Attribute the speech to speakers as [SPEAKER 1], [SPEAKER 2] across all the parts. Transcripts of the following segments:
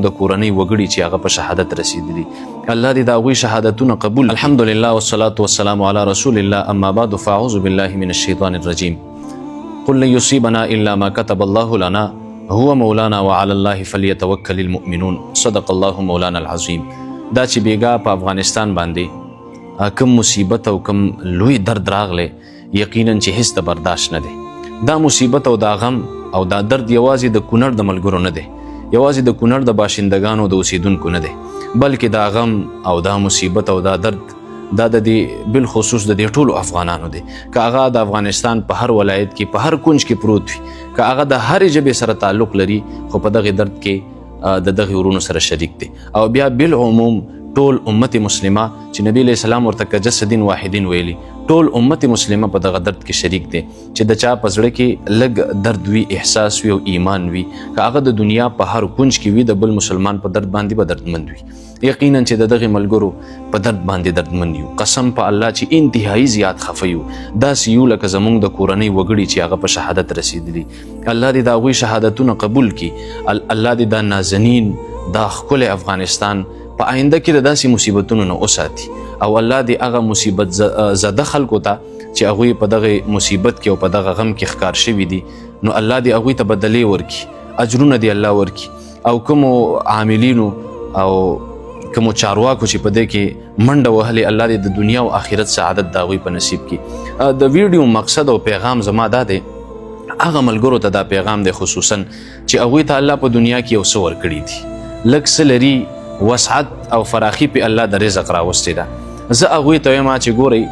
[SPEAKER 1] زمونږ د کورنۍ وګړي چې هغه په شهادت رسیدلی، الله دې د هغوی شهادتونه قبول. الحمدلله والصلاة والسلام علی رسول الله، اما بعد، فاعوذ بالله من الشیطان الرجیم، قل لن یصیبنا الا ما كتب الله لنا هو مولانا وعلى الله فليتوکل المؤمنون، صدق الله مولانا العظیم. دا چې بیګا په افغانستان باندې کوم مصیبت او کوم لوی درد راغلی، یقینا چې هیڅ د برداشت نه دی. دا مصیبت او دا غم او دا درد یوازې د کونړ د ملګرو نه دی، یوازې د کونړ د باشندګانو د اوسیدونکو نه دی، بلکې دا غم او دا مصیبت او دا درد دا د دې بالخصوص د دې ټولو افغانانو دی، که هغه د افغانستان په هر ولایت کې په هر کنج کې پروت وي، که هغه د هرې ژبې سره تعلق لري، خو په دغه درد کې د دغه ورونو سره شریک دی. او بیا بالعموم ټول امت مسلمه چې نبی علیہ السلام ورته کجسدین واحدین ویلي، ټول امت مسلمه په دغه درد کې شریک دی. چې د چا په زړه کې لږ درد وي، احساس وي او ایمان وي، که هغه د دنیا په هر کنج کې وي، د بل مسلمان په درد باندې به دردمند وي. یقینا چې د دغه ملګرو په درد باندې دردمن یو. قسم په الله چې انتهایی زیات خفه یو، داسې یو لکه زمونږ د کورنۍ وګړي چې هغه په شهادت رسیدلی. الله دې د هغوی شهادتونه قبول کړي. الله دې دا نازنین، دا ښکلی افغانستان په آینده کې د داسې مصیبتونو نه وساتي، او الله دې هغه مصیبت زده خلکو ته چې هغوی په دغه مصیبت کې او په دغه غم کې ښکار شوي دي، نو الله دې هغوی ته بدلې ورکړي، اجرونه دې الله ورکړي، او کومو عاملینو او کومو چارواکو چې په دې کې منډه وهلې، الله دې د دنیا او آخرت سعادت د هغوی په نصیب کړي. د ویډیو مقصد او پیغام زما دا دی، هغه ملګرو ته دا پیغام دی خصوصا چې هغوی ته الله په دنیا کې یو څه ورکړي دي، لږ څه لري، وسعت او فراخي په الله د رزق راوستې ده. زه هغوی ته وایم چې ګورئ،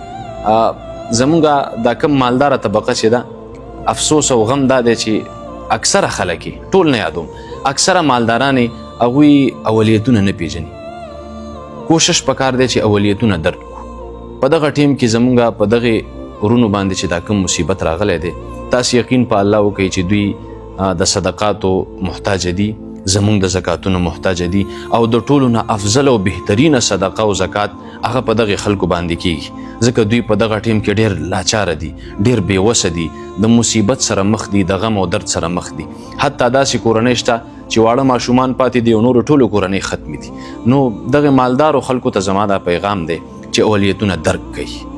[SPEAKER 1] زمونږ دا کم مالداره طبقه چې ده، افسوس او غم دا دی چې اکثره خلک، ټول نه یادوم، اکثره مالدارانې هغوی اولیتونه نه پیژني. کوشش پکار دی چې اولیتونه درک کړو. په دغه ټیم کې زمونږ په دغه ورونو باندې چې دا کوم مصیبت راغلی دی، تاسو یقین په الله وکړئ چې دوی د صدقاتو محتاج دي، زمونږ د زکاتونو محتاج دي، او د ټولو نه افضل او بهترینه صدقه او زکات هغه په دغه خلکو باندې کیږي، ځکه دوی په دغه ټیم کې ډیر لاچاره دي، ډیر بې وسه دي، د مصیبت سره مخ دي، د غم او درد سره مخ دي. حتی داسې کورنۍ شته چې واړه ماشومان پاتې دي او نور ټولو کورنۍ ختمې دي. نو دغه مالدارو خلکو ته زما دا پیغام دی چې اولیتونه درک کړئ.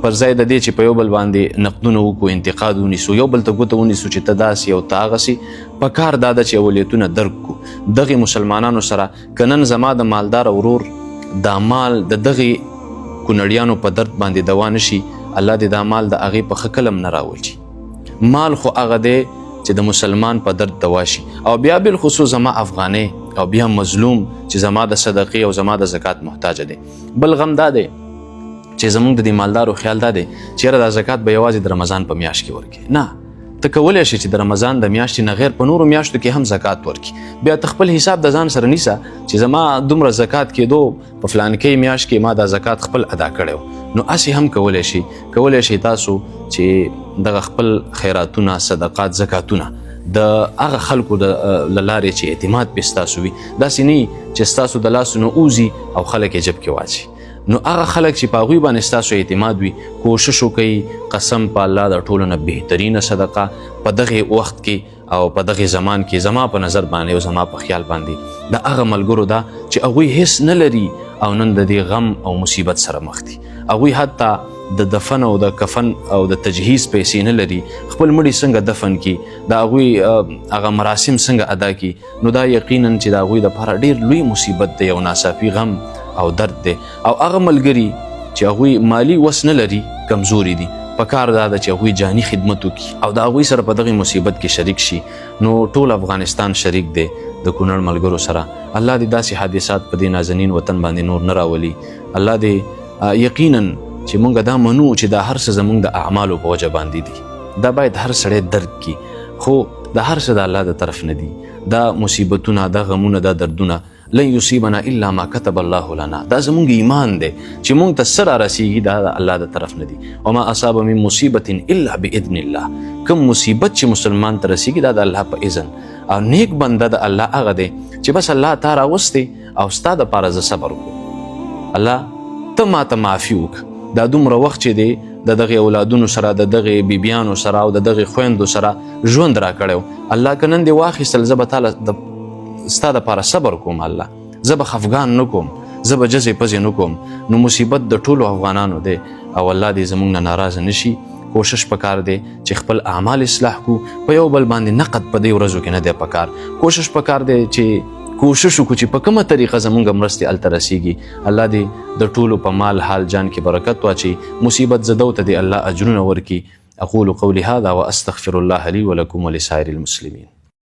[SPEAKER 1] پر ځای د دې چې په یو بل باندې نقدونه وکړو، انتقاد ونیسو، یو بل ته ګوته ونیسو چې ته داسې او ته هغسې، په کار دا ده چې اولیتونه درک کړو دغې مسلمانانو سره. که نن زما د مالدار ورور دا مال د دغې کونړیانو په درد باندې دوا نشي، الله دې دا مال د هغې په ښه کلم نه راولي. مال خو هغه دی چې د مسلمان په درد دوا شي، او بیا بالخصوص زما افغانې او بیا مظلوم چې زما د صدقې او زما د زکات محتاج دی. بل غم دا دی چې زمونږ د دې مالدارو خیال دا دی چې یاره دا زکات به یوازې د رمضان په میاشت کې ورکړي. نه، ته کولی شې چې د رمضان د میاشتې نه غیر په نورو میاشتو کې هم زکات ورکړي. بیا ته خپل حساب د ځان سره نیسه چې زما دومره زکات کېدو، په فلانکې میاشت کې ما دا زکات خپل ادا کړی. نو هسې هم کولی شي تاسو چې دغه خپل خیراتونه، صدقات، زکاتونه د هغه خلکو د لارې چې اعتماد پې ستاسو وي، داسې نه چې ستاسو د لاسو نه اوځي او خلک یې جب کې واچي. نو هغه خلک چې په هغوی باندې ستاسو اعتماد وي، کوشش وکړئ. قسم په الله، د ټولو نه بهترینه صدقه په دغه وخت کې او په دغه زمان کې زما په نظر باندې او زما په خیال باندې د هغه ملګرو ده چې هغوی هیڅ نه لري او نن د دې غم او مصیبت سره مخ دي. هغوی حتی د دفن او د کفن او د تجهیز پیسې نه لري، خپل مړي څنګه دفن کی، د هغوی هغه مراسم څنګه ادا کی. نو دا یقینا چې د هغوی دپاره ډیر لوی مصیبت دی او ناڅاپي غم او درد دی. او هغه ملګري چې هغوی مالی وس نه لري، کمزوري دي، په کار دا ده چې هغوی جاني خدمت وکړي او د هغوی سره په دغه مصیبت کې شریک شي. نو ټول افغانستان شریک دی د کونړ ملګرو سره. الله دې داسې حادثات په دې نازنین وطن باندې نور نه راولي. الله دې، یقینا چې مونږ دا منو چې دا هر څه زمونږ د اعمالو په وجه باندې دي، دا باید هر سړی درک کړي، خو دا هر څه د الله د طرف نه دي. دا مصیبتونه، دا غمونه، دا دردونه، لن یصیبنا الا ما كتب الله لنا، دا زمونږ ایمان دی چې مونږ ته څه را رسیږي دا د الله د طرف نه دي. وما اصاب من مصیبت الا باذن الله، کوم مصیبت چې مسلمان ته رسیږي دا د الله په اذن. او نیک بنده د الله هغه دی چې بس الله تا راوستي او ستا د پاره زه صبر کوم، الله ته ما ته معافي وکړه، دا دومره وخت چې دی د دغه اولادونو سره، د دغه بیبیانو سره او د دغه خویندو سره ژوند را کړو، الله که نن دی واخیستل، زه به تاله د ستا دپاره صبر کوم الله، زه به خفګان نه کوم، زه به جزې پزې نه کوم. نو مصیبت د ټولو افغانانو دی او الله دې زمونږ نه ناراضه نشي. کوشش پکار دی چې خپل اعمال اصلاح کو، په یو بل باندې نقد په دې ورځو کې نه دی پکار. کوشش پکار دی چې کوشش وکړو چې په کومه طریقه زمونږ مرستې هلته رسیږي. الله دې د ټولو په مال حال جان کې برکت واچي، مصیبت زدو ته دې الله اجرونه ورکړي. اقول قولي هذا واستغفر الله لي ولكم ولسائر المسلمين.